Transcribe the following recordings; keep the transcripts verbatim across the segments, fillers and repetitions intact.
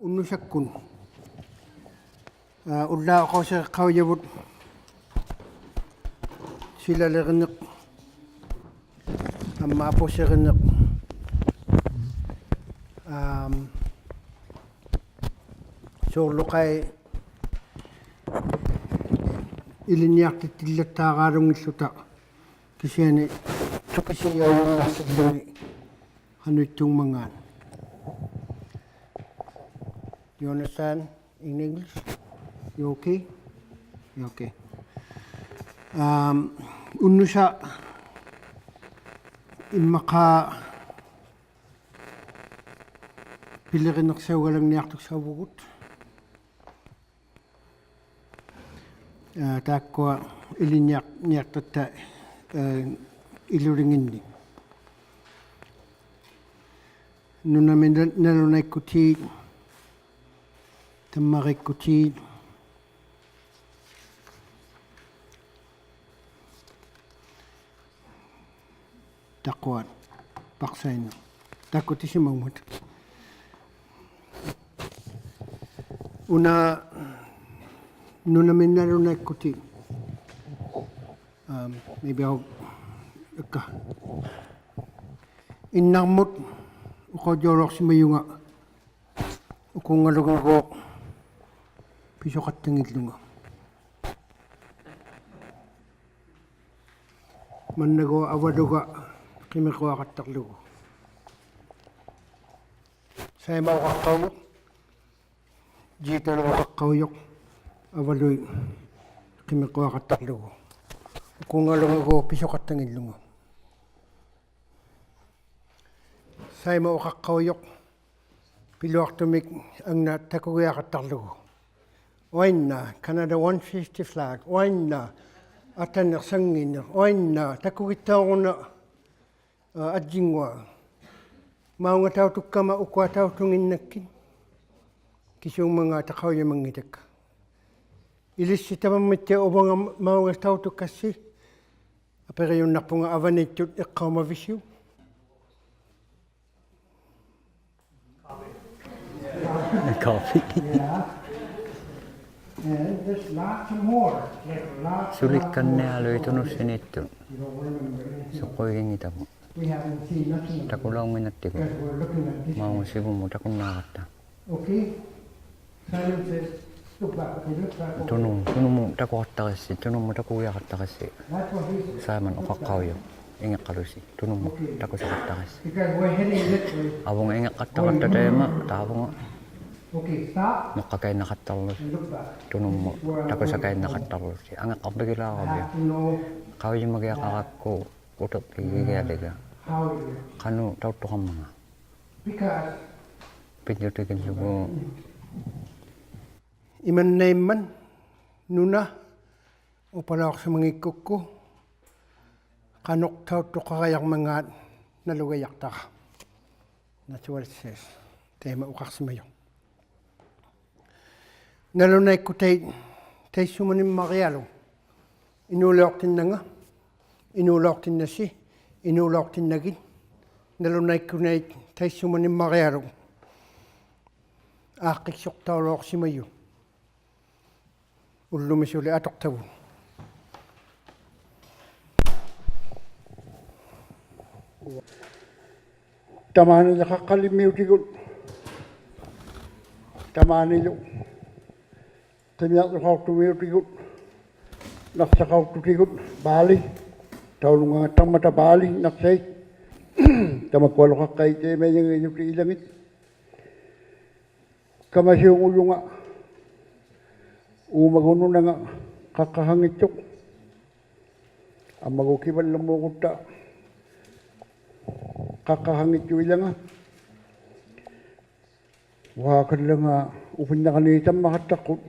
ᐅᓐᓄᓴᒃᑯᑦ. ᐋ, ᐅᓪᓛᖅ ᐅᖃᐅᓯᖃᐅᔭᕗᑦ ᓯᓚᓕᕆᓂᖅ ᐊᒻᒪ ᐊᐳᓯᕆᓂᖅ. ᐋᒻ, ᓲᕐᓗᖃᐃ ᐃᓕᓐᓂᐊᖅᑎᑦᑎᓪᓚᑦᑖᕌᓗᙱᓪᓗᑕ ᑭᓯᐊᓂ ᑐᑭᓯᔭᐅᔪᓐᓇᖅᓯᓪᓗᓂ ᖃᓄᐃᑦᑑᒻᒪᖔᑦ. You understand in English? You okay? You okay. ᐋᒻ, ᐅᓐᓄᓴ ᐃᒻᒪᖄ ᐱᓕᕆᓂᖅᓴᐅᒐᓚᖕᓂᐊᖅᑐᒃᓴᐅᕗᒍᑦ. ᐋ, ᑖᒃᑯᐊ ᐃᓕᓐᓂᐊᖅ-, ᓂᐊᖅᑕᑦᑕ, ᐋ, ᐃᓗᓕᖏᓐᓂ. ᓄᓇᒥ ᓇ-, ᓇᓗᓇᐃᒃᑯᑏᑦ, ᑕᒻᒪᕆᒃᑯᑏᑦ. ᑕᒃᑯᐊᑦ ᐸᖅᓴᐃᓐᓇᖅ. ᑖᒃᑯᐊ ᑎᓯᒪᖕᒪᑦ. ᐅᓇ ᓄᓇᒥ ᓇᓗᓇᐃᒃᑯᑏᑦ. ᐋᒻ, maybe I'll, ᐃᒃᑲ. ᐃᓐᓇᕐᒧᑦ ᐅᖃᐅᔾᔭᐅᓚᐅᖅᓯᒪᔪᖓ ᐅᑯᖓᓗᖓᒎᖅ ᐱᓱᖃᑦᑕᙱᓪᓗᖓ. ᒪᓐᓇᒎᖅ ᐊᕙᓗᒐ ᕿᒥᕐᕈᐊᖃᑦᑕᕐᓗᒍ. ᓴᐃᒪ ᐅᖃᖅᑲᐅᔪᖅ, ᔩᑕᓗ ᐅᖃᖅᑲᐅᔪᖅ, ᐊᕙᓗᐃᑦ ᕿᒥᕐᕈᐊᖃᑦᑕᕐᓗᒍ. ᐅᑯᖓᓗᖓᒎᖅ ᐱᓱᖃᑦᑕᙱᓪᓗᖓ. ᓴᐃᒪ ᐅᖃᖅᑲᐅᔪᖅ, ᐱᓗᐊᖅᑐᒥᒃ ᐊᖕᓇ ᑕᑯᒋᐊᖃᑦᑕᕐᓗᒍ. ᐅᐊᐃᓐᓇ, Canada one fifty flag, ᐅᐊᐃᓐᓇ, ᐊᑕᓂᖅ ᓴᙱᓂᖅ, ᐅᐊᐃᓐᓇ, ᑕᑯᒋᑦᑕᐅᖅ ᐅᓇ, ᐋ, ᐊᔾᔨᙳᐊᖅ. ᒪᐅᖓ ᑕᐅᑐᒃᑲᒪ ᐅᑯᐊ ᑕᐅᑐᖏᓐᓇᒃᑭᑦ. ᑭᓲᒻᒪᖔᑕ ᖃᐅᔨᒪᙱᑕᒃᑲ. ᐃᓕᔅᓯ ᑕᒪᒻᒥᑦᑎᐊᖅ ᐅᕙᖓ ᒪᐅᖓ ᑕᐅᑐᒃᑲᔅᓯ. ᐊᐱᕆᔪᓐᓇᖅᐳᖓ ᐊᕙᓃᑦᑐᑦ ᐃᖅᑲᐅᒪᕕᓯᐅᒃ. Coffee. Yeah. And there's lots more. There's lots, lots more. ᓱᓕᒃᑲᓐᓂᐊᓗᐃᑦ ᑐᓄᔅᓯᓐᓂᑦᑐᑦ. You don't remember anything. ᓱᖅᑯᐃᒋᙱᑕᕗᑦ. We haven't seen nothing of it. ᑕᑯᓚᐅᙱᓐᓇᑦᑎᒍ. Because we're looking at this one. ᒪᐅᖓ ᓯᕗᒻᒧᑦ ᑕᑯᓐᓈᕋᑦᑕ. Okay. Simon says, "Look back." Okay, look back. ᑐᓄ-, ᑐᓄᒧᑦ ᑕᑯᖃᑦᑕᕆᑦᓯ, ᑐᓄᒧᑦ ᑕᑯᒋᐊᖃᑦᑕᕆᑦᓯ. That's what he said. ᓵᒪᓐ ᐅᖃᖅᑲᐅᔪᖅ, ᐃᖏᕐᕋᓗᓯ, ᑐᓄᒧᑦ ᑕᑯᓯᖃᑦᑕᕆᑦᓯ. Okay. Because we're heading this way. ᐊᕗᖓ ᐃᖏᕐᕋᖅᑕᖃᑦᑕ ᑕᐃᒪ, ᑖᕗᖓ. Okay, stop. ᓄᖅᑲᑲᐃᓐᓇᖃᑦᑕᕐᓗᓯ. And look back. ᑐᓄᒧᑦ ᑕᑯᓴᑲᐃᓐᓇᖃᑦᑕᕐᓗᓯ. ᐊᖏᕐᕋᕐᕕᒋᓛᕋᕕᐅᒃ. I have to know. ᖃᐅᔨᒪᒋᐊᖃᕋᒃᑯ ᐅᑎᕐᕕᒋᒋᐊᓕᒃᑲ. How it is. ᖃᓄᖅ ᑕᐅᑐᖃᕐᒪᖔᑦ. Because ᐱᔾᔪᑎᒋᓪᓗᒍ. ᐃᒪᓐᓇᐃᒻᒪᑦ ᓄᓇ ᐅᐸᓚᐅᖅᓯᒪᙱᒃᑯᒃᑯ ᖃᓄᖅ ᑕᐅᑐᖃᕋᔭᕐᒪᖔᑦ ᓇᓗᒐᔭᖅᑕᕋ. That's what it says. ᑕᐃᒪ ᐅᖃᖅᓯᒪᔪᖅ. ᓇᓗᓇᐃᒃᑯᑕᐃᑦ ᑕᐃᔅᓱᒪᓂᒻᒪᕆᐊᓗᒃ. ᐃᓅᓚᐅᖅᑎᓐᓇᖓ, ᐃᓅᓚᐅᖅᑎᓐᓇᓯ, ᐃᓅᓚᐅᖅᑎᓐᓇᒋᑦ. ᓇᓗᓇᐃᒃᑯᓇᐃᑦ ᑕᐃᔅᓱᒪᓂᒻᒪᕆᐊᓗᒃ. ᐋᖅᑭᒃᓱᖅᑕᐅᓚᐅᖅᓯᒪᔪᑦ. ᐅᓪᓗᒥ ᓱᓕ ᐊᑐᖅᑕᕗᑦ. ᑕᒫᓂᓕ ᖃᖅᑲᓕᒻᒥᐅᑎᒍᑦ. ᑕᒫᓂᓗ ᕿᒥᐊᕐᔪᖃᐅᖅᑐᒥᐅᑎᒍᑦ. ᓇᖅᓴᖃᐅᖅᑐᑎᒍᑦ. ᐹᓕ. ᑕᐅᓄᙵᖓᑦᑕᕐᒪᑕ ᐹᓕ ᓇᖅᓴᐃᑦ. ᑕᒪᒃᑯᐊᓗ ᖃᖅᑲᐃᑦ ᑕᐃᒪᐃᔭᖏᔪᑎᑦ ᐃᓚᖏᑦ. ᑲᒪᓯᐅᖑᔪᖓ ᐆᒪᒍᑦ ᓄᓇᖓ ᖃᖅᑲᖃᙱᑦᑐᖅ. ᐊᒻᒪᒍᑦ ᑭᕙᓪᓚᒻᒨᖑᑦᑕ ᖃᖅᑲᖃᙱᑦᑐᖅ ᐃᓚᖓ. ᐅᕼᐋᒃᑲᓪᓚᖓ ᐅᐱᓐᓇᕋᓂ ᑕᒻᒪᖃᑦᑕᖅᑯᑦ.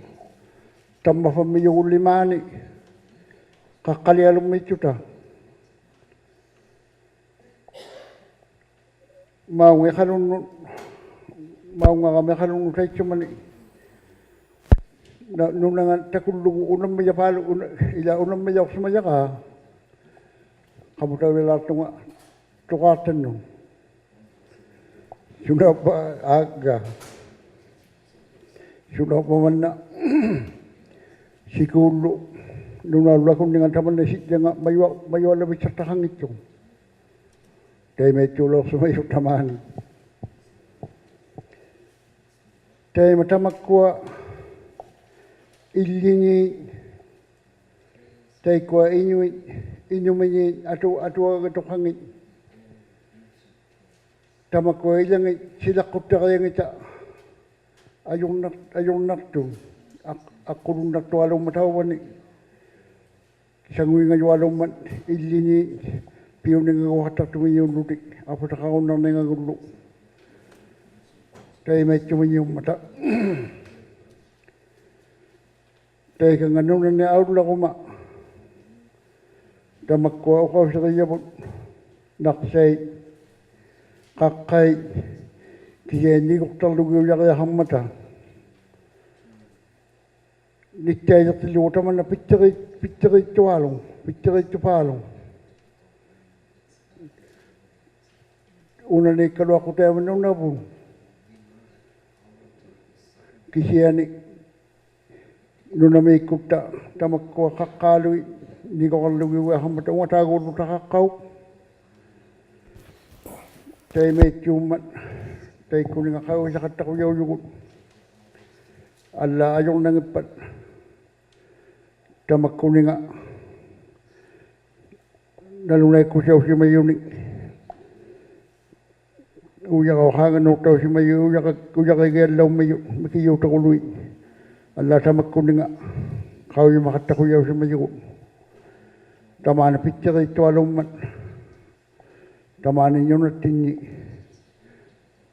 ᑕᒻᒪᕙᒻᒥᔪᒍᓪᓕᒫᓂ ᖃᖅᑲᓕᐊᓗᒻᒥᑦᓱᑕ. ᒪᐅᖓ ᐃᖃᓗᓐᓄᑦ, ᒪᐅᖓᕋᒥ ᐃᖃᓗᓐᓄᑦ ᑕᐃᑦᓱᒪᓂ. ᓇ-, ᓄᓇᖓ ᑕᑯᓪᓗᒍ ᐅᓇᒻᒥᔭᐹᓗᒃ, ᐅᓇ-, ᐃᓛ ᐅᓇᒻᒥᔭᐅᖅᓯᒪᔭᕋ. ᖃᒧᑕᐅᓕᓛᖅᑐᖓ ᑐᖃᖅᑕᓐᓄᑦ. ᓱᓇᐅᒃᐸ ᐋᒡᒐ. ᓱᓚᐅᕐᒪᒪᓐᓇ ᓯᑰᓪᓗ ᓄᓇᐅᓪᓗ ᐊᑯᓐᓂᖓ ᑕᒪᓐᓇ ᓯᓪᓚᖓ ᒪᔪᐊ-, ᒪᔪᐊᓪᓚᕕᑦᓴᖅᑕᖃᙱᑦᑐᖅ. ᑕᐃᒪᐃᑦᑑᓚᐅᖅᓯᒪᔪᑦ ᑕᒫᓂ. ᑕᐃᒪ ᑕᒪᒃᑯᐊ ᐃᓪᓕᖏᑦ, ᑕᐃᒃᑯᐊ ᐃᓄᐃᑦ, ᐃᓄᒥᖏᑦ, ᐊᑐ-, ᐊᑐᐊᒐᑐᖃᖏᑦ. ᑕᒪᒃᑯᐊ ᐃᓚᖏᑦ ᓯᓚᖅᑯᑦᑕᕆᐊᖏᑕ ᐊᔪᕐᓇᖅ-, ᐊᔪᕐᓇᖅᑐᑦ ᐊᖅ-, ᐊᖅᑯᓗᓐᓇᖅᑐᐊᓘᒻᒪᑕ ᑕᐅᕙᓂ. ᓴᖑᐃᖓᔪᐊᓘᒻᒪᑦ ᐃᓪᓕᖏᑦ ᐱᐅᓂᖓᒍᖃᑦᑕᖅᑐᖏᔪᓪᓗᑎᒃ ᐊᐳᑕᖃᕈᓐᓇᕐᓂᖓᒍᓪᓗ. ᑕᐃᒪᐃᑦᑐᒪᔪᒻᒪᑕ. ᑕᐃᑲᙵᑦ ᓄᓇᓂ ᐊᐅᓪᓚᕈᒪ ᑕᒪᒃᑯᐊ ᐅᖃᐅᓯᕆᔭᕗᑦ ᓇᖅᓴᐃᑦ, ᖃᖅᑲᐃᑦ, ᑭᓯᐊᓂᒃ ᓂᒍᖅᑕᕐᓗᒋᐅᔭᕆᐊᖃᕐᒪᑕ. ᓂᑦᑕᐃᔭᖅᑎᓪᓗᒍ ᑕᒪᓐᓇ ᐱᑦᑎᕆ-, ᐱᑦᑎᕆᑦᑐᐊᓗᒃ, ᐱᑦᑎᕆᑦᑐᐹᓗᒃ. ᐅᓇᓃᒃᑲᓗᐊᖅᑯᑦ ᑕᐃᒪ ᓄᓇᕗᑦ. ᑭᓯᐊᓂ ᓄᓇᒦᒃᑯᑦᑕ ᑕᒪᒃᑯᐊ ᖃᖅᑳᓗᐃᑦ ᓂᒍᕋᓗᒋᐅᔭᖃᕐᒪᑕ ᐅᖓᑖᒎᓪᓗᑕ ᖃᖅᑲᐅᒃ. ᑕᐃᒪᐃᑦᑑᒻᒪᑦ ᑕᐃᒃᑯᓂᖓ ᖃᐅᔨᓴᖃᑦᑕᖁᔭᐅᔪᒍᑦ. ᐊᓪᓛᑦ ᐊᔪᕐᓇᙱᑉᐸᑦ ᑕᒪᒃᑯᓂᖓ ᓇᓗᓇᐃᒃᑯᑦᓴᐅᓯᒪᔪᓂᒃ ᐅᔭᕋᐅᑉ ᖄᖓᓅᖅᑕᐅᓯᒪᔪᑦ, ᐅᔭᕋ-, ᐅᔭᕆᒋᐊᓪᓚᐅᒻᒥᔪᑦ ᒥᑭᔫᑕᑯᓗᐃᑦ. ᐊᓪᓛᑦ ᑕᒪᒃᑯᓂᖓ ᖃᐅᔨᒪᖃᑦᑕᖁᔭᐅᓯᒪᔪᒍᑦ. ᑕᒫᓂ ᐱᑦᑎᕆᑦᑐᐊᓘᒻᒪᑦ. ᑕᒫᓂ ᓄᓇᑦᑎᓐᓂ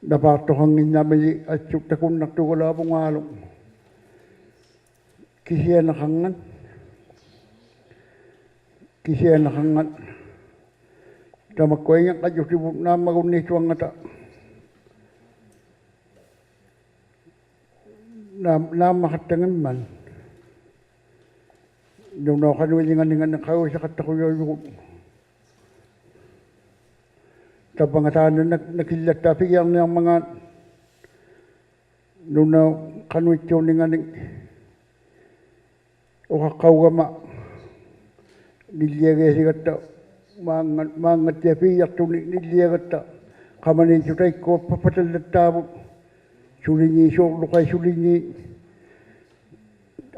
ᓇᐹᖅᑐᖃᙱᓐᓇᒥᔪᑦ ᐊᑦᓱᑦ ᑕᑯᓐᓇᖅᑐᒐᓗᐊᖅ ᐊᐳᖓᐊᓗᒃ. ᑭᓯᐊᓂᖃᕐᖓᑦ, ᑭᓯᐊᓂᖃᕐᖓᑦ ᑕᒪᒃᑯᐊ ᐃᖏᕐᕋᔪᑎᕗᑦ ᓈᒻᒪᒍᓐᓃᑦᑐᐊᕐᖓᑕ ᓈᒻ-, ᓈᒻᒪᖃᑦᑕᙱᒻᒪᑦ. ᓄᓇᐅᑉ ᖃᓄᐃᓕᖓᓂᖓᓂᒃ ᖃᐅᔨᓴᖃᑦᑕᖁᔭᐅᔪᒍᑦ. ᑕᑉᐸᖓ ᑖᓐᓇ ᓇᒃ-, ᓇᑭᓪᓚᑦᑖᖅ ᐱᒋᐊᕐᓂᐊᕐᒪᖔᑦ. ᓄᓇᐅᑉ ᖃᓄᐃᑦᑑᓂᖓᓂᒃ ᐅᖃᖅᑲᐅᒐᒪ ᓂᓪᓕᐊᒋᐊᓯᒐᑦᑕ ᒫᙵᑦ-, ᒫᙵᑦᑎᐊᖅ ᐱᒋᐊᖅᑐᓂᒃ ᓂᓪᓕᐊᒐᑦᑕ ᖃᒪᓃᑦᑐᑦ ᑕᐃᒃᑯᐊ ᐸᑉᐸᑕᓪᓚᑦᑖᕗᑦ. ᓱᓕᖏᑦ, ᓲᕐᓗᖃᐃᑦ ᓱᓕᖏᑦ.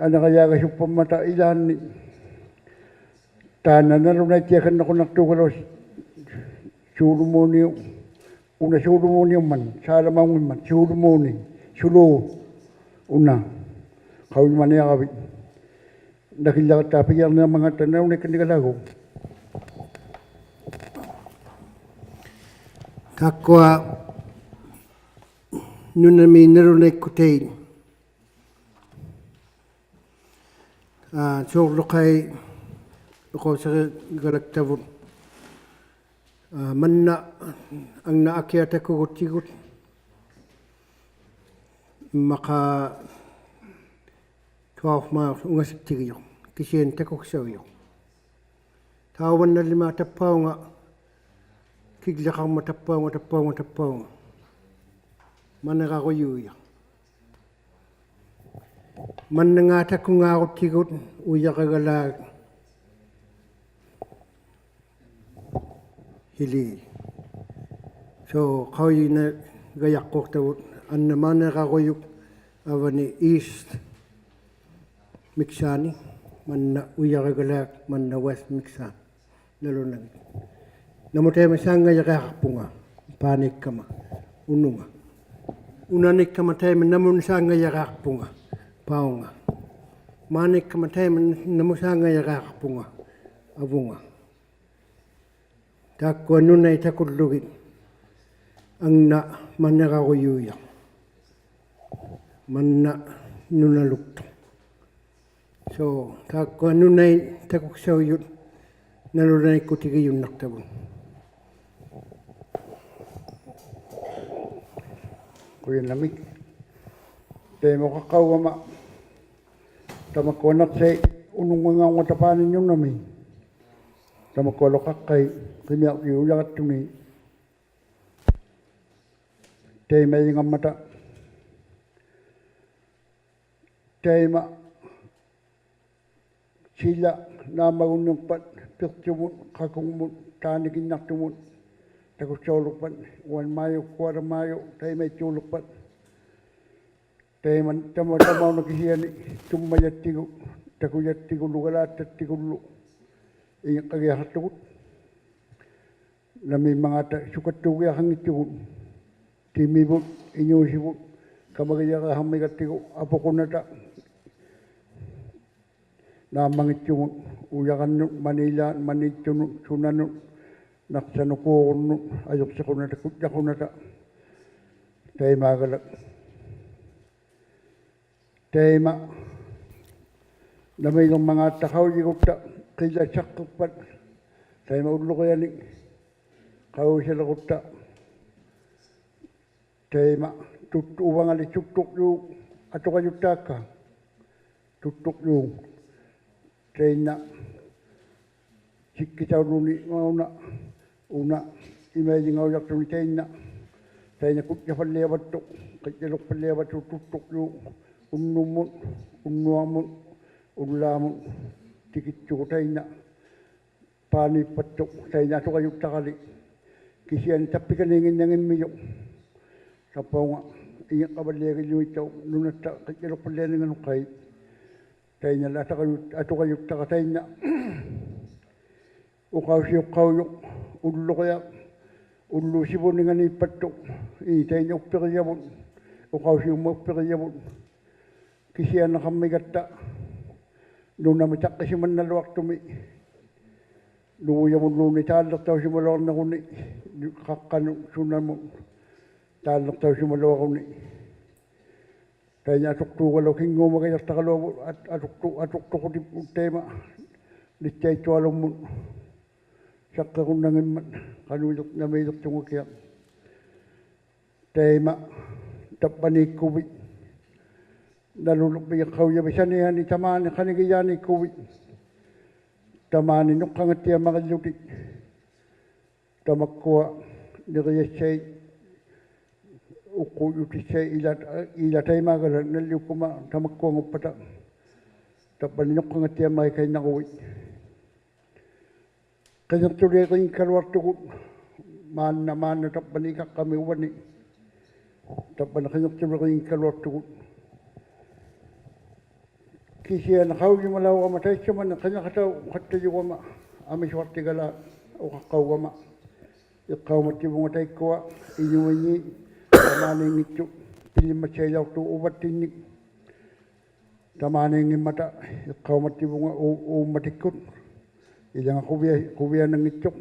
ᐊᓂᕋᔮᒐᓱᑉᐸᒻᒪᑕ ᐃᓛᓐᓂ. ᑖᓐᓇ ᓇᓗᓇᐃᑦᑎᐊᖃᓐᓇᖁᓇᖅᑑᒐᓗᐊᖅ ᓲᓗᒨᓂᐅᑉ. ᐅᓇ ᓲᓗᒨᓂᐅᒻᒪᑦ, ᓵᓚᒪᐅᙱᒻᒪᑦ, ᓲᓗᒨᓂ, ᓱᓗ, ᐅᓇ, ᖃᐅᔨᒪᓂᐊᕋᕕᑦ. ᓇᑭᓪᓚᑦᑖᖅ ᐱᒋᐊᕐᓂᐊᕐᒪᖔᑦ ᓇᓗᓇᐃᒃᑲᓐᓂᒃᑲᓛᒍ. ᑖᒃᑯᐊ ᓄᓇᒥ ᓇᓗᓇᐃᒃᑯᑕᐃᑦ. ᐋ, ᓲᕐᓗᖃᐃ ᐅᖃᐅᓯᕆᒐᓚᒃᑕᕗᑦ. ᐋ, ᒪᓐᓇ ᐊᖕᓇ ᐊᑭᐊ ᑕᑯᒍᑦᑎᒍᑦ. ᐃᒻᒪᖄ twelve ᒫᓐᓇ ᐅᖓᓯᑦᑎᒋᔪᖅ. ᑭᓯᐊᓂ ᑕᑯᒃᓴᐅᔪᖅ. ᑕᐅᕙᓐᓇᓕᒫᖅ ᑕᑉᐸᐅᖓ, ᑭᒡᓕᖃᕐᒪᑦ ᑕᑉᐸᐅᖓ, ᑕᑉᐸᐅᖓ, ᑕᑉᐸᐅᖓ. ᒪᓂᕋᕈᔫᔪᖅ. ᒪᓐᓇᖔ ᑕᑯᖔᕈᑦᑎᒍᑦ ᐅᔭᕋᒐᓛᒃ ᓯᓖ. So, ᖃᐅᔨᓇᒐᔭᖅᑰᖅᑕᕗᑦ ᐊᓐᓇ ᒪᓂᕋᕈᔪᒃ ᐊᕙᓂ East ᒥᒃᓵᓂ, ᒪᓐᓇ ᐅᔭᕋᒐᓛᒃ, ᒪᓐᓇ West ᒥᒃᓵᓂ. ᓇᓗᓇᖏᑦ. ᓇᒧᑦ ᑕᐃᒪ ᓵᙵᔭᕆᐊᖃᖅᐳᖓ, ᐹᓃᒃᑲᒪ, ᐅᓄᖓ. ᐅᓇᓃᒃᑲᒪ ᑕᐃᒪ ᓇᒧᑦ ᓵᙵᔭᕆᐊᖃᖅᐳᖓ, ᐸᐅᖓ. ᒫᓃᒃᑲᒪ ᑕᐃᒪ ᓇᒧᑦ ᓵᙵᔭᕆᐊᖃᖅᐳᖓ, ᐊᕗᖓ. ᑖᒃᑯᐊ ᓄᓇᐃᑦ ᑕᑯᓪᓗᒋᑦ ᐊᖕᓇ ᒪᓂᕋᕈᔫᔪᖅ. ᒪᓐᓇ ᓄᓇᓗᒃᑐᖅ. So, ᑖᒃᑯᐊ ᓄᓇᐃᑦ ᑕᑯᒃᓴᐅᔪᑦ ᓇᓗᓇᐃᒃᑯᑎᒋᔪᓐᓇᖅᑕᕗᑦ. ᖁᔭᓐᓇᒦᒃ. ᑕᐃᒪ ᐅᖃᖅᑲᐅᒐᒪ ᑕᒪᒃᑯᐊ ᓇᖅᓴᐃᑦ ᐅᓄᙵᙵᐅᖓᑕ ᐹᓂ ᓄᓇᒥ. ᑕᒪᒃᑯᐊᓗ ᖃᖅᑲᐃᑦ ᕿᒥᐊᕐᔪᒃ ᐅᔭᕋᑦᑐᓂ. ᑕᐃᒪᐃᙵᒪᑕ Taima sila naammagunniqpat piqtumut qakungmut taanikinnaqtumut takussaulluqpat uanmaajuq kuaramaajuq taimaittuulluqpat. Taima tama tamauna kisiani tummajattigu takujattigulu galaatattigulu iñiqqagiaqaqtugut. Namimmangaata sukattuugiaqanngittugut. Timivut inuusivut kamagijariaqammigattigu apuqunata naammanngittugut ujarannut maniilaat maniittunut sunanut naqsanukuurunnut ajuqsiqunata kujjaqunata. Taimaagalak. Taima namiilirmangaata qaujigutta qila saqqirpat taima ullurianik qaujisalirutta. Taima tuttu uvangali tuttuqjuuq atuqajuttaakka tuttuqjuuq. Tainna sikkitaulluni mauna una imailingaujaqtuni tainna. Tainna kujjapalliavattuq qijjaluqpalliavattuq tuttuqjuuq unnummut unnuarmut ullaamut tikittugu tainna. Paaniippattuq tainna atuqajuttaqali kisiani tappikaniinginnanngimmijuq. Sappaunga iñiqqavalliagilluittauq nunatta qijjaluqpallianinganuqait. Tainna atuqajut atuqajuttaqa tainna. Uqausiuqqaujuq ulluriaq ulluut sivuninganiippattuq. Ii tainna uppirijavut uqausiummat uppirijavut kisianaqammigatta nunami taqqisimannaluaqtumi. Nuujamulluunniit taalliqtausimaluarniruni qaqqanut sunamut taalliqtausimaluaruni. Tainna atuqtuugaluaq kinguumagijaqtaraluavut atuqtu atuqtuqutipput taima nittaittualummut saqqirunnanngimmat qanuiliq namiiliqtunngakiaq. Taima tappaniikkuvit nalulukvigiqqaujavit saniani tamaani qanigijaaniikkuvit. Tamaani nuqqangattiamarillutit. Tamakkua nirijassait uqquujutissait ila ila taimaagala nalliukkuma tamakkuannguppata. Tappani nuqqangattiamarikainnaruvit. Qiniqtuliriingikkaluaqtugut maanna maanna tappani ikaqqami uvani. Tappani qiniqtuliriingikkaluaqtugut. Kisiani qaujimalaurama taissumani qiniqatauqattajugama amisuaqtigalaat uqaqqaugama. Iqqaumattivunga taikkua inuinni tamaaniinngittuq pilimmatsailauqtuq uvattinnik. Tamaaniinngimmata iqqaumattivunga uu uummatikkut ilanga quvia quviananngittuq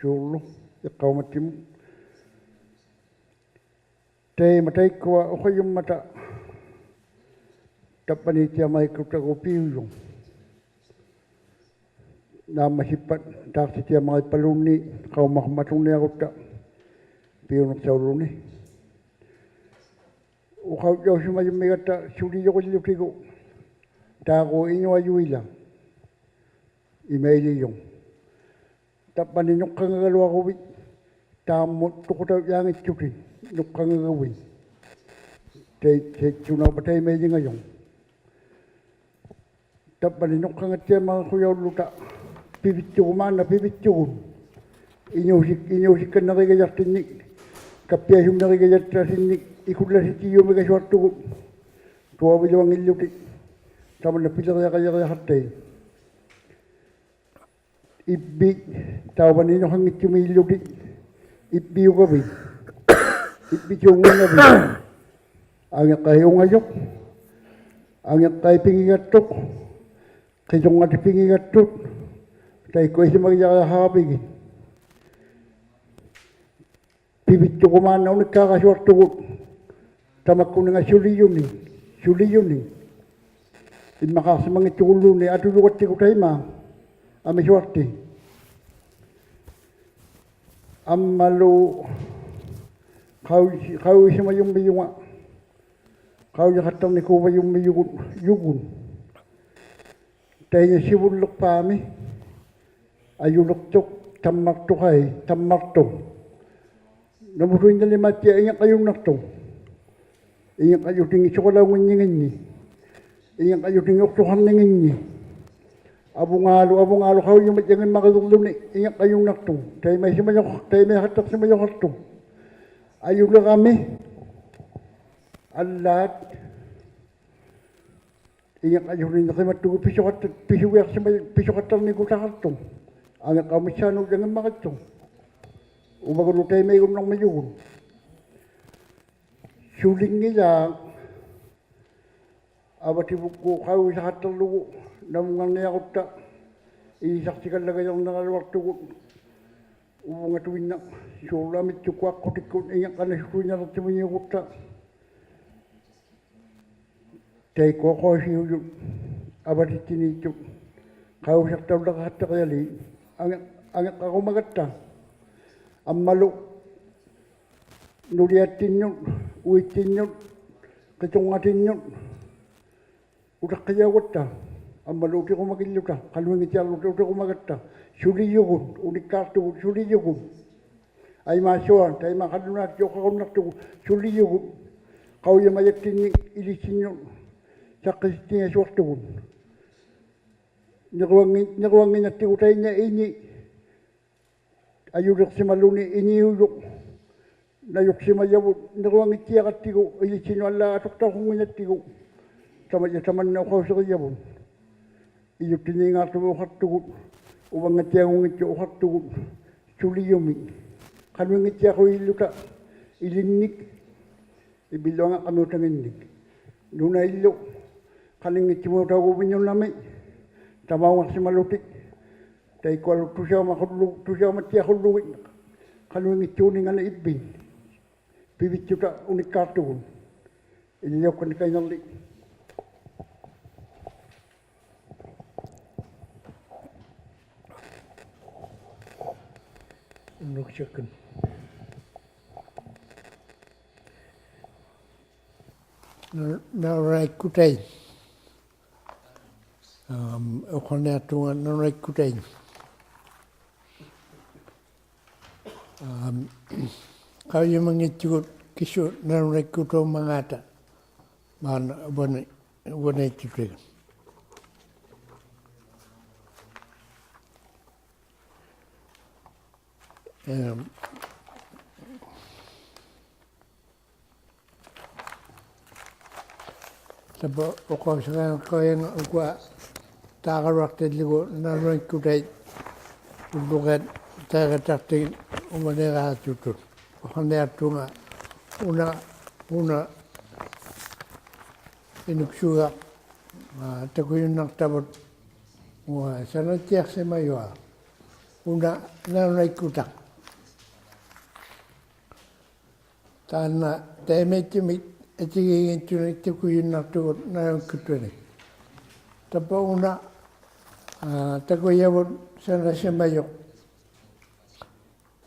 suurlu iqqaumattimut. Taima taikkua uqajummata tappaniittiamarikkutagu piujjuq. Naammasippat taaqtittiamarippaluunniit qaumaqmatunniarutta piuniqsauluni. Uqaujjausimajummigatta sulijurillutigu taaguu inuajuila imailijuq. Tappani nuqqangagaluaruvit taammut tuqutaujaanngittutit nuqqangagavit. Tai taitsunaupa taimailingajunga. Tappani nuqqangattiamariqujaulluta pivittugut maanna pivittugut. Inuusik inuusikkannarigajaqtinnik kappiasunnarigajaqtinnik ikullasittijumigasuaqtugut. Tuaviluanngillutit tamanna piliriaqajariaqattait. Ivvit tauvani inuqanngittumiillutit ivviugavit ivvituunngavit. Angiqqai ungajuq angiqqai pingigattuq qitungngati pingigattut. Taikkua isumagijariaqaravigit. Pivittugut maanna unikkaagasuaqtugut tamakkuninga sulijuni sulijuni. Immaqaaqsimanngittuqluunniit atujugattigu taima amisuaqti. Ammalu qauji qaujisimajummijugut qaujaqattarnikuuvajummijugut jugut. Tainna sivulliqpaami ajuliqtuq tammartuq ai tammartuq. Namusuinnalimaattiaq iñiqqajunnaqtuq iñiqqajutinngitsuqalaunnginnginni. ᐃᖏᕐᕋᔪᑎᙳᖅᑐᖃᕐᓂᖏᓐᓂ. ᐊᕗᖔᓗ, ᐊᕗᖔᓗ ᖃᐅᔨᒪᔭᖏᒻᒪᕆᓕᖅᖢᓂ ᐃᖏᕐᕋᔪᓐᓇᖅᑐᖅ. ᑕᐃᒪᐃᓯᒪᔪᖅ-, ᑕᐃᒪᐃᖃᑦᑕᖅᓯᒪᔪᖃᖅᑐᖅ. ᐊᔪᓕᕋᒥ ᐊᓪᓛᑦ ᐃᖏᕐᕋᔪᓕᖕᓂᕆᒪᑦᑐᒍᑦ ᐱᓱᖃᑦᑕ-, ᐱᓱᒋᐊᖅᓯᒪ-, ᐱᓱᖃᑦᑕᕐᓂᑯᓴᖃᖅᑐᖅ. ᐊᖏᕐᕋᒥᒃᓵᓅᓚᖏᒻᒪᕆᑦᑐᖅ. ᐅᕙᒍᑦ ᑕᐃᒪᐃᒍᓐᓇᕐᒥᔪᒍᑦ. ᓱᓕᙱᓛᖅ ᐊᕙᑎᕗᒃᑯᑦ ᖃᐅᔨᓴᖃᑦᑕᕐᓗᒍ ᓇᒧᙵᕐᓂᐊᕈᑦᑕ ᐃᓕᓴᖅᑎᑲᓪᓚᒐᔭᕐᓂᕋᓗᐊᖅᑐᒍᑦ. ᐅᕗᖓᑐᐃᓐᓇᖅ ᓲᕐᓗ ᐊᒥᑦᓱᒃᑯᑦ ᐊᖅᑯᑎᒃᑯᑦ ᐃᖏᕐᕋᓇᓱᑐᐃᓐᓇᓕᖅᑎᒪᔪᒍᑦᑕ. ᑕᐃᒃᑯᐊ ᖁᐊᓱᔪᔪᑦ ᐊᕙᑎᑦᑎᓃᑦᑐᑦ ᖃᐅᔨᓴᖅᑕᐅᓪᓚᖃᑦᑕᕆᐊᓖᑦ ᐊᖏ-, ᐊᖏᕐᕋᕈᒪᒐᑦᑕ. ᐊᒻᒪᓗ ᓄᓕᐊᑦᑎᓐᓄᑦ, ᐅᐃᑦᑎᓐᓄᑦ, ᕿᑐᕐᖓᑎᓐᓄᑦ, ᐅᑕᖅᑭᔭᐅᒐᑦᑕ, ᐊᒻᒪᓗ ᐅᑎᕈᒪᒋᓪᓗᑕ, ᖃᓄᐃᙱᑦᑎᐊᕐᓗᑕ ᐅᑎᕈᒪᒐᑦᑕ, ᓱᓕᔪᒍᑦ, ᐅᓂᒃᑳᖅᑐᒍᑦ, ᓱᓕᔪᒍᑦ. ᐊᐃᒫᓱᐊ, ᑕᐃᒪ ᖃᓪᓗᓈᑎ ᐅᖃᕈᓐᓇᖅᑐᒍᑦ, ᓱᓕᔪᒍᑦ. ᖃᐅᔨᒪᔭᑦᑎᓐᓂᒃ ᐃᓕᑦᓯᓐᓄᑦ ᓴᖅᑭᓯᑦᑎᖏᓱᐊᖅᑐᒍᑦ. ᓂᕈᐊᙱ-, ᓂᕈᐊᙱᓐᓇᑦᑎᒍ ᑕᐃᓐᓇ ᐃᓂ ᐊᔪᓕᖅᓯᒪᓪᓗᓂ ᐃᓂᐅᔪᖅ ᓇᔪᖅᓯᒪᔭᕗᑦ ᓂᕈᐊᙱᑦᑎᐊᕋᑦᑎᒍ, ᐃᓕᑦᓯᓐᓄᑦ ᐊᓪᓛᑦ ᐊᑐᖅᑕᐅᖁᙱᓇᑦᑎᒍ. ᑕᒪᔾᔭ ᑕᒪᓐᓇ ᐅᖃᐅᓯᕆᔭᕗᑦ. ᐃᔪᑦᑎᓐᓃᙶᖅᑐᒍᑦ ᐅᖃᖅᑐᒍᑦ, ᐅᕙᙵᑦᑎᐊᒍᙱᑦᑐᑦ ᐅᖃᖅᑐᒍᑦ, ᓱᓕᔪᒥᒃ. ᖃᓄᐃᙱᑦᑎᐊᖁᔨᓪᓗᑕ ᐃᓕᓐᓂᒃ, ᐃᕝᕕᓪᓗ ᐊᖓᕐᕋᒥᐅᑕᖏᓐᓂᒃ. ᓄᓇᐃᓪᓗ, ᖃᓂᙱᑦᑐᒪᐅᑕᐅᒍᒻᒥᓐᓄᓐᓇᒥ, ᑕᒪᐅᖓᖅᓯᒪᓗᑎᒃ, ᑕᐃᒃᑯᐊᓗ ᑐᓴᐅᒪᖁᓪᓗ-, ᑐᓴᐅᒪᑦᑎᐊᖁᓪᓗᒋᑦ, ᖃᓄᐃᙱᑦᑑᓂᖓᓂᒃ ᐃᕝᕕᑦ. ᐱᕕᑦᓱᑕ ᐅᓂᒃᑳᖅᑐᒍᑦ. ᐃᓕᓕᐅᒃᑲᓐᓂᒃ ᑲᐃᓐᓇᕐᓕ. ᓄᒃᓴᒃᑯᓐ. ᓇ-, ᓇᐅᓇᐃᒃᑯᑕᐃᑦ. ᐋᒻ, ᐅᖃᓐᓂᐊᖅᑐᖓ ᓇᐅᓇᐃᒃᑯᑕᐃᑦ. ᐋᒻ, ᖃᐅᔨᒪᙱᑦᑐᒍᑦ ᑭᓱ ᓇᐅᓇᐃᒃᑯᑕᐅᒻᒪᖔᑕ ᒫᓐᓇ ᐅᕙᓂ-, ᐅᕙᓃᑦᑐᑎᒃ. ᐋᒻ, ᑕᕝᕙ ᐅᖃᐅᓯᕆᐊᖅᑲᐅᔭᖓ ᐅᑯᐊ ᑖᕋᓗᐊᖅᑎᓪᓗᒍ ᓇᐅᓇᐃᒃᑯᑕᐃᑦ ᐅᓪᓗᕆᐊᑦ ᑕᐃᒐᑦᑕᖅᑎᒃ ᐅᕙᓃᕋᖅᑐᑦ. ᐅᖃᓐᓂᐊᖅᑐᖓ ᐅᓇ, ᐅᓇ ᐃᓄᒃᓱᒐᖅ, ᐋ, ᑕᑯᔪᓐᓇᖅᑕᕗᑦ, ᐅᐊ, ᓴᓇᑦᑎᐊᖅᓯᒪᔪᐊᖅ. ᐅᓇ ᓇᐅᓇᐃᒃᑯᑕᖅ. ᑖᓐᓇ ᑕᐃᒪᐃᑦᑐᒥᒃ ᐊᑎᒌᙱᑦᑐᓂᒃ ᑕᑯᔪᓐᓇᖅᑐᒍᑦ ᓇᐅᓇᐃᒃᑯᑕᓂᒃ. ᑕᕝᕙ ᐅᓇ, ᐋ, ᑕᑯᔭᕗᑦ ᓴᓇᓯᒪᔪᖅ.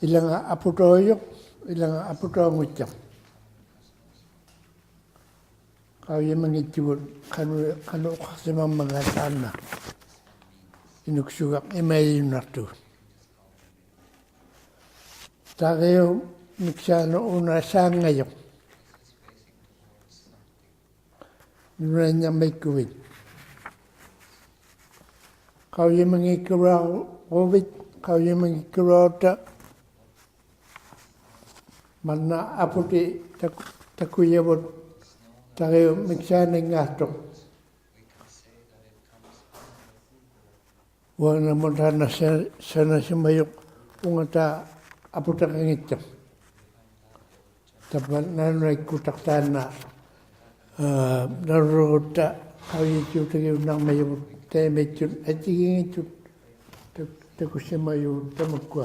ᐃᓚᖓ ᐊᐳᑕᐅᔪᖅ, ᐃᓚᖓ ᐊᐳᑕᐅᙱᑦᑐᖅ. ᖃᐅᔨᒪᙱᑦᑐᒍᑦ ᖃᓄ, ᖃᓄᖅ ᐅᖃᖅᓯᒪᒻᒪᖔᑦ ᑖᓐᓇ. ᐃᓄᒃᓱᒐᖅ ᐃᒪᐃᓕᔪᓐᓇᖅᑐᒍᑦ. ᑕᕆᐅᑉ ᒥᒃᓵᓄᑦ ᐅᓇ ᓵᖓᔪᖅ. ᓄᓇᐃᓐᓇᒦᒃᑯᕕᑦ. ᖃᐅᔨᒪᙱᒃᑲᓗᐊᕈᕕᑦ, ᖃᐅᔨᒪᙱᒃᑲᓗᐊᕈᑦᑕ. ᒫᓐᓇ ᐊᐳᑎ ᑕᒃ-, ᑕᑯᔭᕗᑦ ᑕᕆᐅᑉ ᒥᒃᓵᓂᙶᖅᑐᖅ. ᐅᐊᖕᓇᒧᑦ ᑖᓐᓇ ᓴ-, ᓴᓇᓯᒪᔪᖅ ᐅᖓᑖ ᐊᐳᑕᕆᙱᑦᑐᖅ. ᑕᕝᕙ ᓇᐅᓇᐃᒃᑯᑕᖅ ᑖᓐᓇ, ᐋ, ᓇᐅᓪᓗᕈᑦᑕ ᖃᐅᔨᑦᑎᐅᑕᒋᐅᓐᓇᕐᒥᔪᒍᑦ ᑕᐃᒪᐃᑦᑐᑦ ᐊᑎᒌᙱᑦᑐᑦ ᑕᒃ-, ᑕᑯᓯᒪᔪᒍᑦ ᑕᒪᒃᑯᐊ.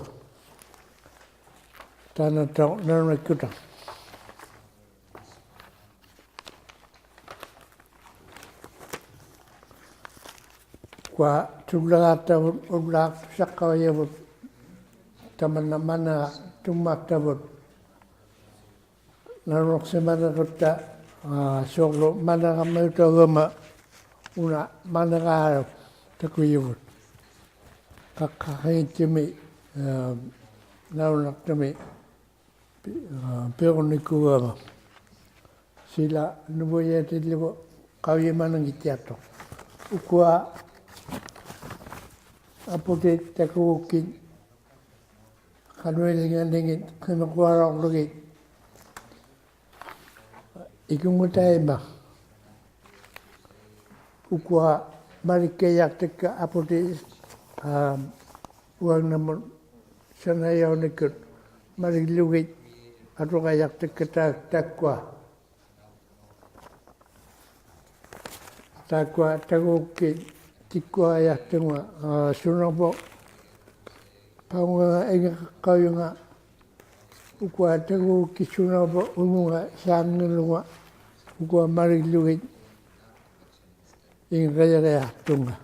ᑖᓐᓇᑦᑕᐅᖅ ᓇᐅᓇᐃᒃᑯᑕᖅ. ᐅᑯᐊ ᑐᓪᓚᕆᐊᖅᑕᕗᑦ, ᐅᓪᓛᖅ ᑐᓴᖅᑲᐅᔭᕗᑦ, ᑕᒪᓐᓇ ᒪᓂᕋ ᑐᒻᒫᖅᑕᕗᑦ. ᓇᐅᓄᖅᓯᒪᓂᕈᑦᑕ, ᐋ, ᓲᕐᓗ ᒪᓂᕋᒥᐅᑕᐅᒍᒪ ᐅᓇ ᒪᓂᕋᓗ ᑕᑯᔭᕗᑦ. ᖃᒃᑲᕆᙱᑦᑐᒥᒃ, ᐋ, ᓇᐅᓇᖅᑐᒥᒃ ᐱ-, ᐋ, ᐱᕈᕐᓂᑯᒍᒪ. ᓯᓚ ᓄᕗᔭᑎᓪᓗᒍ ᖃᐅᔨᒪᓇᙱᑦᑎᐊᖅᑐᖅ. ᐅᑯᐊ ᐊᐳᑎᑦ ᑕᑯᒍᒃᑭᑦ ᖃᓄᐃᓕᖓᓂᖏᑦ ᕿᒥᕐᕈᐊᓚᐅᕐᓗᒋᑦ ᐃᑯᖑᑕᐃᒻᒪ. ᐅᑯᐊ ᒪᓕᒃᑲᔭᖅᑕᒃᑲ ᐊᐳᑎ, ᐋ, ᐅᐊᖕᓇᒧᑦ ᓴᓇᔭᐅᓂᒃᑯᑦ ᒪᓕᒡᓗᒋᑦ ᐊᑐᕋᔭᖅᑕᒃᑲ ᑖ-, ᑖᒃᑯᐊ. ᑖᒃᑯᐊ ᑕᑯᒍᒃᑭᑦ ᑎᒃᑯᐊᕆᐊᖅᑐᖓ, ᐋ, ᓱᓇᕗᑦ ᐸᐅᖓᖓ ᐃᖏᕐᕋᖅᑲᐅᔪᖓ. ᐅᑯᐊ ᑕᑯᒍᒃᑭᑦ ᓱᓇᕗᑦ ᐅᓄᖓ ᓵᖑᓗᖓ. ᐅᑯᐊ ᒪᓕᒡᓗᒋᑦ ᐃᖏᕐᕋᔭᕆᐊᖅᑐᖓ.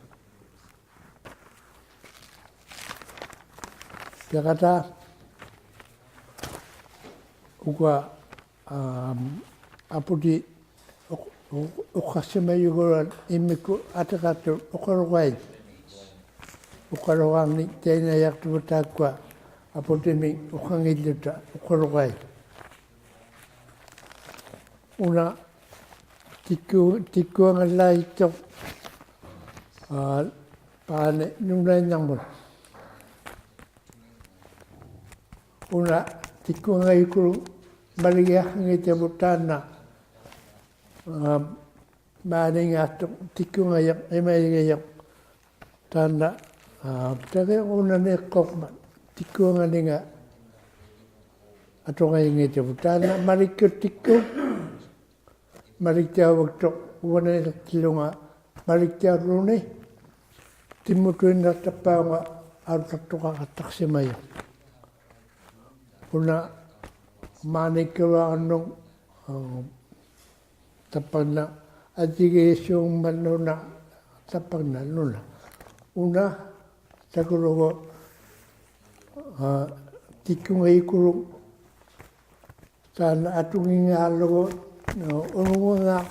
ᐱᖃᑖ ᐅᑯᐊ, ᐋᒻ, ᐊᐳᑎ ᐅᖅ-, ᐅᖅ-, ᐅᖃᖅᓯᒪᔪᒍᓗᐊᑦ ᐃᒻᒥᒃᑯᑦ ᐊᑎᖃᖅᑐᑦ ᐅᖃᓗᖅᑲᐃᑦ. ᐅᖃᓗᖅᑲᖏᑦ ᑕᐃᓐᓇᔭᖅᑐᖅ ᑖᒃᑯᐊ ᐊᐳᑎᒥᒃ ᐅᖃᙱᓪᓗᑕ ᐅᖃᓗᖅᑲᐃᑦ. ᐅᓇ ᑎᒃᑯ-, ᑎᒃᑯᐊᖓᓪᓚᐃᑦᑐᖅ, ᐋ, ᐹᓂ ᓄᓇᐃᓐᓇᕐᒧᑦ. ᐅᓇ ᑎᒃᑯᐊᖓᔪᑯᓗᒃ ᒪᓕᒋᐊᖃᙱᑕᕗᑦ ᑖᓐᓇ, ᐋ, ᒫᓂᙶᖅᑐᖅ ᑎᒃᑯᖓᔭᖅ, ᐃᒪᐃᖓᔭᖅ. ᑖᓐᓇ, ᐋ, ᑕᕝᕙ ᐅᓇ ᓂᖅᑯᕐᒪᑦ ᑎᒃᑯᐊᖓᓂᖓ ᐊᑐᕋᔨᙱᑕᕗᑦ. ᑖᓐᓇ ᒪᓕᒃᑯᑦ ᑎᒃᑯᑦ, ᒪᓕᒃᑕᐅᕙᒃᑐᖅ ᐅᕙᓃᓕᖅᑎᓪᓗᖓ, ᒪᓕᒃᑕᐅᓪᓗᓂ, ᑎᒧᑐᐃᓐᓇᖅᑕᖅᐸᐅᖓ ᐊᐅᓪᓚᖅᑐᖃᖃᑦᑕᖅᓯᒪᔪᖅ. ᐅᓇ ᒫᓂ ᑭᕙᕐᓄᖅ, ᐋ, ᑕᑉᐸᓐᓇ, ᐊᔾᔨᒌᓲᖑᒻᒪᑦ ᓄᓇ, ᑕᑉᐸᓐᓇ ᓄᓇ. ᐅᓇ ᑕᑯᓗᒍ, ᐋ, ᑎᒃᑯᖓᔪᑯᓗᒃ ᑖᓐᓇ ᐊᑐᙱᖔᕐᓗᒍ, ᐋ, ᐅᓄᖓᖓ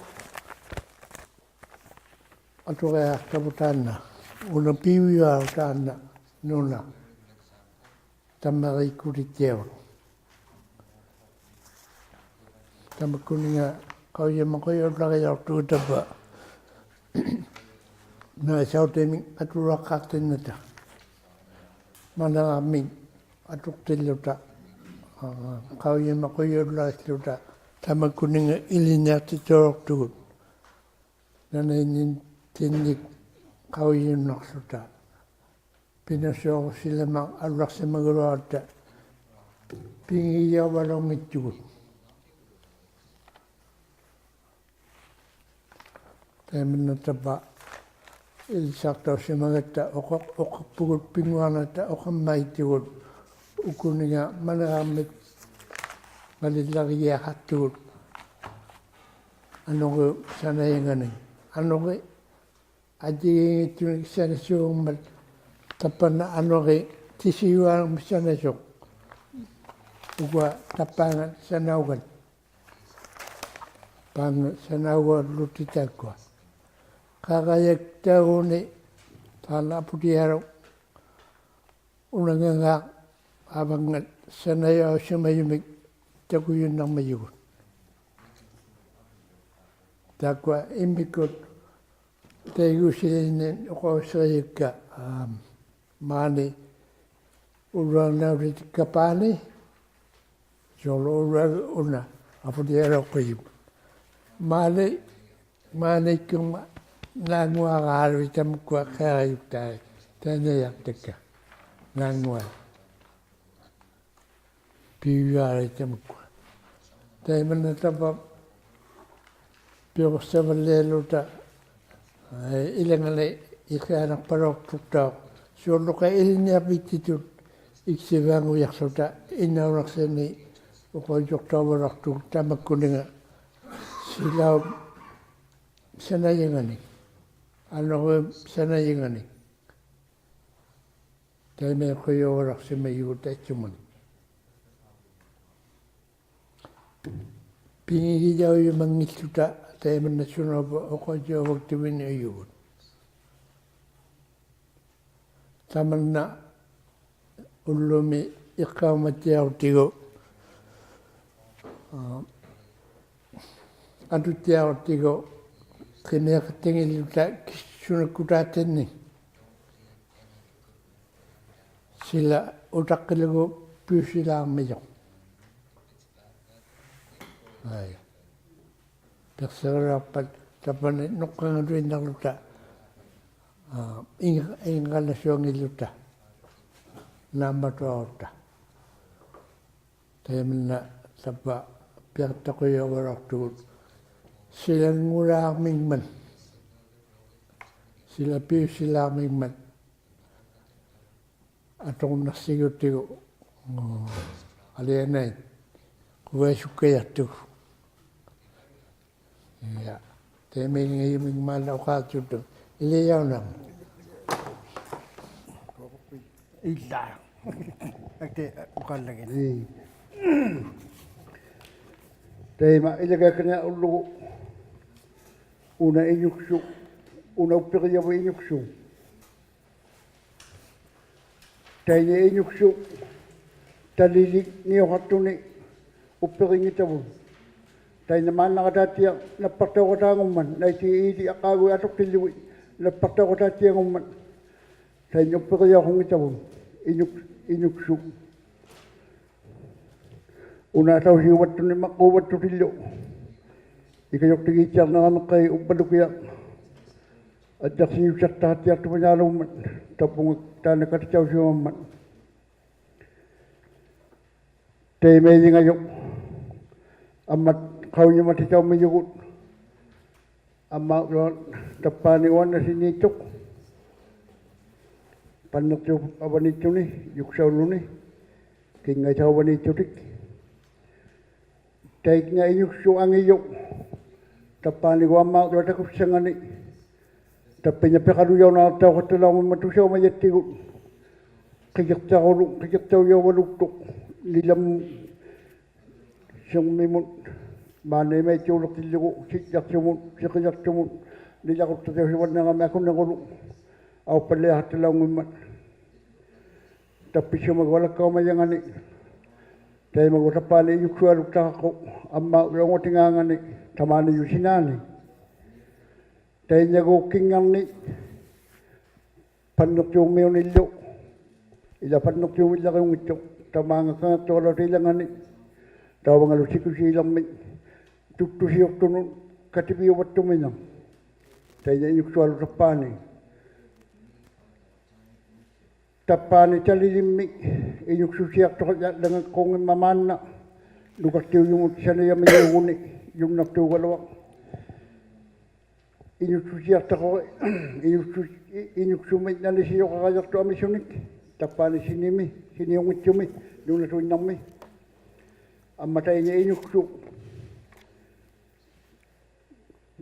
ᐊᑐᕋᔭᖅᑕᕗᑦ ᑖᓐᓇ. ᐅᓇ ᐱᐅᔪᐊᓗᒃ ᑖᓐᓇ ᓄᓇ. ᑕᒻᒪᕇᒃᑯᑎᑦᑎᐊᕗᑦ. ᑕᒪᒃᑯᓂᖓ ᖃᐅᔨᒪᖁᔭᐅᓪᓚᕆᔭᐅᖅᑐᒍᑦ ᑕᕝᕙ. ᓈᓴᐅᑎᒥᒃ ᐊᑐᕋᖃᖅᑎᓐᓇᑕ. ᒪᓇᕋᒥᒃ ᐊᑐᖅᑎᓪᓗᑕ. ᐋ, ᖃᐅᔨᒪᖁᔭᐅᓪᓚᕆᓪᓗᑕ. ᑕᒪᒃᑯᓂᖓ ᐃᓕᓐᓂᐊᖅᑎᑕᐅᓚᐅᖅᑐᒍᑦ. ᓇᓃᓐᓂᓐᓂᒃ ᖃᐅᔨᓐᓇᖅᖢᑕ. ᐱᓇᓱᐊᕈᓯᓚᒫᖅ ᐊᓪᓚᖅᓯᒪᒐᓗᐊᕐᒪᑕ ᐱᖏᔭᐅᕙᓗᙱᑦᑐᒍᑦ. ᑕᐃᒪᓐᓇ ᑕᕝᕙ ᐃᓕᓴᖅᑕᐅᓯᒪᒐᑦᑕ ᐅᖃ-, ᐅᖃᖅᐳᒍᑦ ᐱᙳᐊᕐᓇᑕ ᐅᖃᒻᒪᐃᑦᑐᒍᑦ ᐅᑯᓂᖓ ᒪᓂᕋᕐᒥᒃ ᒪᓕᓪᓚᕆᒋᐊᖃᖅᑐᒍᑦ. ᐊᓄᕆᐅᑉ ᓴᓇᔭᖓᓂᒃ. ᐊᓄᕆ ᐊᔾᔨᒌᙱᑦᑐᓂᒃ ᓴᓇᓲᖑᒻᒪᑦ ᑕᑉᐸᓐᓇ ᐊᓄᕆ ᑎᓯᔪᐊᕐᒥᒃ ᓴᓇᓲᖅ. ᐅᑯᐊ ᑕᑉᐹᖓᑦ ᓴᓇᐅᒐᑦ. ᐸᖓ ᓴᓇᐅᒐᓗᑎᑦ ᑖᒃᑯᐊ. ᖃᕋᔭᒃᑕᐅᓂ ᑖᓐᓇ ᐊᐳᑎᐊᓗᒃ ᐅᓇᖓᖓ ᐊᕙᖓᑦ ᓴᓇᔭᐅᓯᒪᔪᒥᒃ ᑕᑯᔪᓐᓇᕐᒪᔪᒍᑦ. ᑖᒃᑯᐊ ᐃᒻᒥᒃᑯᑦ ᑕᐃᒍᓯᓕᓐᓂᒃ ᐅᖃᐅᓯᕆᔨᒃᑲ, ᐋᒻ, ᒫᓂ ᐅᓗᐊᕐᓇᐅᑎᑎᒃᑲ ᐹᓂ, ᓲᕐᓗ ᐅᓗᐊᕐ ᐅᓇ ᐊᐳᑎᐊᓗᖅᑯᔪᒃ. ᒫᓂ, ᒫᓂᒃᑯᒪ ᓈᙳᐊᕌᓗᐃᑦ ᑕᒪᒃᑯᐊ ᖃᐃᕋᔪᒃᑖᐃ, ᑕᐃᓐᓇᔭᖅᑕᒃᑲ ᓈᙳᐊᓗᐃᑦ. ᐱᐅᔪᐊᕋᐃᑦ ᑕᒪᒃᑯᐊ. ᑕᐃᒪᓐᓇ ᑕᕝᕙ ᐱᐅᖅᓴᕙᓪᓕᐊᓪᓗᑕ, ᐄ, ᐃᓚᖓᓕ ᐃᖅᑲᓇᖅᐸᓚᐅᖅᑐᖅᑕᐅᖅ. ᓲᕐᓗᖃᐃ ᐃᓕᓐᓂᐊᕐᕕᑦᑎᑐᑦ ᐃᒃᓯᕚᖑᔭᖅᖢᑕ ᐃᓐᓇᐅᓇᖅᓴᓂᒃ ᐅᖃᐅᔾᔪᖅᑕᐅᕙᓚᐅᖅᑐᒍᑦ ᑕᒪᒃᑯᓂᖓ ᓯᓚᐅᑉ ᓴᓇᔭᖓᓂᒃ. ᐊᓄᕆᐅᑉ ᓴᓇᔭᖓᓂᒃ. ᑕᐃᒪᐃᖁᔭᐅᕙᓚᐅᖅᓯᒪᔪᒍᑦ ᑕᐃᑦᓱᒪᓂ. ᐱᖏᒋᔭᐅᔪᒪᙱᖦᖢᑕ ᑕᐃᒪᓐᓇ ᓱᓇᐅᕙ ᐅᖃᐅᔾᔭᐅᕙᒃᑐᕕᓂᖓᔪᒍᑦ. ᑕᒪᓐᓇ ᐅᓪᓗᒥ ᐃᖅᑲᐅᒪᑦᑎᐊᕈᑦᑎᒍ, ᐋ, ᐊᑐᑦᑎᐊᕈᑦᑎᒍ, ᕿᒥᐊᖃᑎᖏᓪᓗᑕ ᑭᓱᓇᒃᑯᑖᑦᑎᓐᓂᒃ. ᓯᓚ ᐅᑕᖅᑭᓪᓗᒍ ᐱᐅᓯᓛᕐᒥᔪᖅ. ᐊᐃ. ᐱᖅᓯᕋᓗᐊᖅᐸᑦ ᑕᑉᐹᓂ ᓄᖅᑲᖓᑐᐃᓐᓇᕐᓗᑕ, ᐋ, ᐃᖏ-, ᐃᖏᕐᕋᓚᓱᐊᙱᓪᓗᑕ ᓈᒻᒪᑐᐊᕈᑦᑕ. ᑕᐃᒪᓐᓇ ᑕᕝᕙ ᐱᐊᑦᑕᖁᔭᐅᕙᓚᐅᖅᑐᒍᑦ ᓯᓚᙳᓛᕐᒥᖕᒪᑦ, ᓯᓚ ᐱᐅᓯᓛᕐᒥᖕᒪᑦ ᐊᑐᕈᓐᓇᖅᓯᒍᑎᒍ, ᐆ, ᐊᓕᐊᓇᐃᑦ ᖁᕕᐊᓱᒃᑲᔭᖅᑐᒍ. ᐃᓛ, ᑕᐃᒪᐃᙱᔪᒥᖕᒪᓐᓇ ᐅᖄᖅᑐᑦᑐᖅ. ᐃᓕᔭᐅᓇᒻ. ᐃᓛ. ᐊᑏ, ᐅᖄᓪᓚᒋᑦ. ᐄ. ᑕᐃᒪ ᐃᓚᒑᒃᑲᓐᓂᐊᕐᓗᒍ ᐅᓇ ᐃᓄᒃᓱᖅ, ᐅᓇ ᐅᑉᐱᕆᔭᕗᑦ ᐃᓄᒃᓱᖅ. ᑕᐃᓐᓇ ᐃᓄᒃᓱᖅ ᑕᓕᓕᖕᓂᐅᖃᖅᑐᓂ ᐅᑉᐱᕆᙱᑕᕗᑦ. ᑕᐃᓐᓇ ᒫᓐᓇᕋᑖᑦᑎᐊᖅ ᓇᑉᐸᖅᑕᐅᖃᑦᑕᖑᖕᒪᑦ, ᓇᐃᑦᑎ ᐃᓕ ᐊᖅᑳᒍᐃ ᐊᑐᖅᑎᓪᓗᒋᑦ ᓇᑉᐸᖅᑕᐅᖃᑦᑕᑦᑎᐊᖑᖕᒪᑦ. ᑕᐃᓐᓇ ᐅᑉᐱᕆᔭᐅᖃᙱᑕᕗᑦ ᐃᓄᒃ-, ᐃᓄᒃᓱᖅ. ᐅᓇ ᑕᐅᓯᐅᕙᑦᑐᓂ ᒪᕐᕉᕙᑦᑐᑎᓪᓗ. ᐃᑲᔪᖅᑎᒌᑦᓯᐊᕐᓂᕋᒥᖅᑲᐃ ᐅᕝᕙᓗᑭᐊᖅ ᐊᑦᔭᖅᓯᓂᐅᑦᓴᖅᑕᖃᑦᑎᐊᖅᑐᕕᓈᓘᒻᒪᑦ, ᑕᑉᐳᖓ ᑖᓐᓇ ᑲᑎᑕᐅᓯᐅᒪᒻᒪᑦ. ᑕᐃᒪᐃᔨᖓᔪᖅ ᐊᒻᒪ ᖃᐅᔨᒪᑎᑕᐅᒻᒥᔪᒍᑦ. ᐊᒻᒪ ᐅᕙ ᑕᑉᐹᓂ ᐅᐊᓐᓇᓯᓐᓃᑦᑐᖅ. ᐸᓐᓂᖅᑑᑉ ᐊᕙᓃᑦᑐᓂ, ᔪᒃᓴᐅᓪᓗᓂ, ᑭᖓᐃᑦ ᐊᕙᓃᑦᑐᑎᒃ. ᑕᐃᓐᓇ ᐃᓄᒃᓱᖅ ᐊᖏᔪᖅ. ᑕᑉᐹᓂᒍ ᐊᒻᒪ ᐅᕙ ᑕᑯᒃᓴᖓᓂ. ᑕᑉᐱᓇ ᐱᖃᓗᔭᐅᓈᖅᑕᐅᖃᑦᑕᓚᐅᙱᒻᒪᑦ ᑐᓴᐅᒪᔭᑦᑎᒍᑦ. ᕿᑭᖅᑕᕈᓗᒃ, ᕿᑭᖅᑕᐅᔭᐅᕙᓗᒃᑐᖅ. ᓂᓚᒻ ᓯᕐᒥᒧᑦ, ᒫᓐᓇ ᐃᒪᐃᑦᑑᓕᖅᑎᓪᓗᒍ, ᓯᔾᔭᖅᓱᒧᑦ, ᓯᕿᔭᖅᓱᒧᑦ, ᓂᓚᕈᑦᑕᑕᐅᓯᕙᓐᓂᕋᒥ ᐊᑯᓂᕈᓗᒃ, ᐊᐅᑉᐸᓪᓕᐊᖃᑦᑕᓚᐅᙱᒻᒪᑦ. ᑕᑉᐱᔅᓱᒪᒍ ᐊᓚᒃᑲᐅᒪᔭᖓᓂ, ᑕᐃᒪᒍ ᑕᑉᐹᓂ ᐃᓄᒃᓱᐊᓗᒃᑕᖃᖅᑯᖅ, ᐊᒻᒪ ᐅᔪᖓᑎᖔᖓᓂ, ᑕᒫᓂᔪᖅ ᓯᓈᓂ. ᑕᐃᓐᓇᒎᖅ ᑭᖓᕐᓂ, ᐸᓐᓂᖅᑑᒻᒥᐅᓂᓪᓗ, ᐃᓛ ᐸᓐᓂᖅᑑᒥᓪᓚᕆᐅᙱᑦᑐᖅ, ᑕᒫᖓ ᑲᖏᖅᑐᐊᓚᐅᑕ ᐃᓚᖓᓂ, ᑕᐅᕙᖓᓗ ᓯᑯᓰᓕᕐᒥ, ᑐᒃᑐᓯᐅᖅᑐᓄᑦ ᑲᑎᕕᐅᕙᑦᑐᒥᓇ, ᑕᐃᓐᓇ ᐃᓄᒃᓱᐊᓗᒃ ᑕᑉᐹᓂ. ᑕᑉᐹᓂ ᑕᓕᓕᒻᒥ, ᐃᓄᒃᓱᑦᓯᐊᖅᑐᖃᓚᖓᒃᑯᖏᒻᒪᑦ ᒫᓐᓇ, ᓄᑲᖅᑎᐅᔪᒧᑦ ᓴᓇᔭᒥᓂᐅᒍᓂ, ᔪᓐᓇᖅᑑᒐᓗᐊᖅ. ᐃᓄᒃᓱᑦᓯᐊᖅᑕᖅᑯ, ᐃᓄᒃᓱ-, ᐃ-, ᐃᓄᒃᓱᒥᒃ ᓇᓂᓯᔪᖃᕋᔭᖅᑐᖅ ᐊᒥᓱᓂᒃ, ᑕᑉᐹᓂ ᓯᓂᒥ, ᓯᓂᐅᙱᑦᑐᒥ, ᓄᓇᑐᐃᓐᓇᕐᒥ. ᐊᒻᒪ ᑕᐃᓐᓇ ᐃᓄᒃᓱᖅ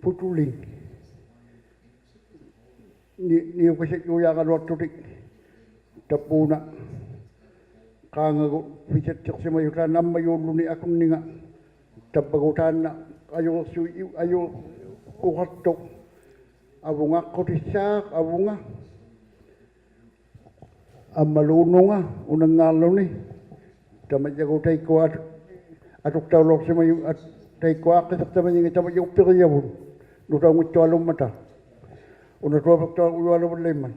ᐳᑐᓕᖕ. ᓂ-, ᓂᐅᑲᓯᔪᔮᕋᓗᐊᖅᑐᑎᒃ. ᑕᑉᐴᓇ ᖄᖓᒍᑦ ᐱᓴᑦᑎᖅᓯᒪᔪᑦ ᑖᓐᓇ ᐊᒻᒪᔪᓪᓗᓂ ᐊᑯᓐᓂᖓ. ᑕᑉᐸᒍᑦ ᑖᓐᓇ ᐊᔪᕐᓱ-, ᐃ-, ᐊᔪᕐᐅᖃᖅᑐᖅ. ᐊᕗᖓ ᐊᖅᑯᑎᔅᓵᖅ, ᐊᕗᖓ. ᐊᒻᒪᓗ ᐅᓄᖓ, ᐅᓇᙵᕐᓗᓂ. ᑕᒪᔾᔭᒎᖅ ᑕᐃᒃᑯᐊ ᐊᑐ-, ᐊᑐᖅᑕᐅᓚᐅᖅᓯᒪᔪᑦ, ᐊᑦ-, ᑕᐃᒃᑯᐊ ᐊᖅᑭᓴᖅᑕᒪᓂᖏᑦ ᑕᒪᔾᔭ ᐅᑉᐱᕆᔭᕗᑦ. ᓄᑕᐅᙱᑦᑐᐊᓘᒻᒪᑕ. ᐅᓇ ᑐᐊᐱᖅᑐᐊᖅ ᐅᔪᐊᓗᕙᓪᓚᐃᒻᒪᑦ.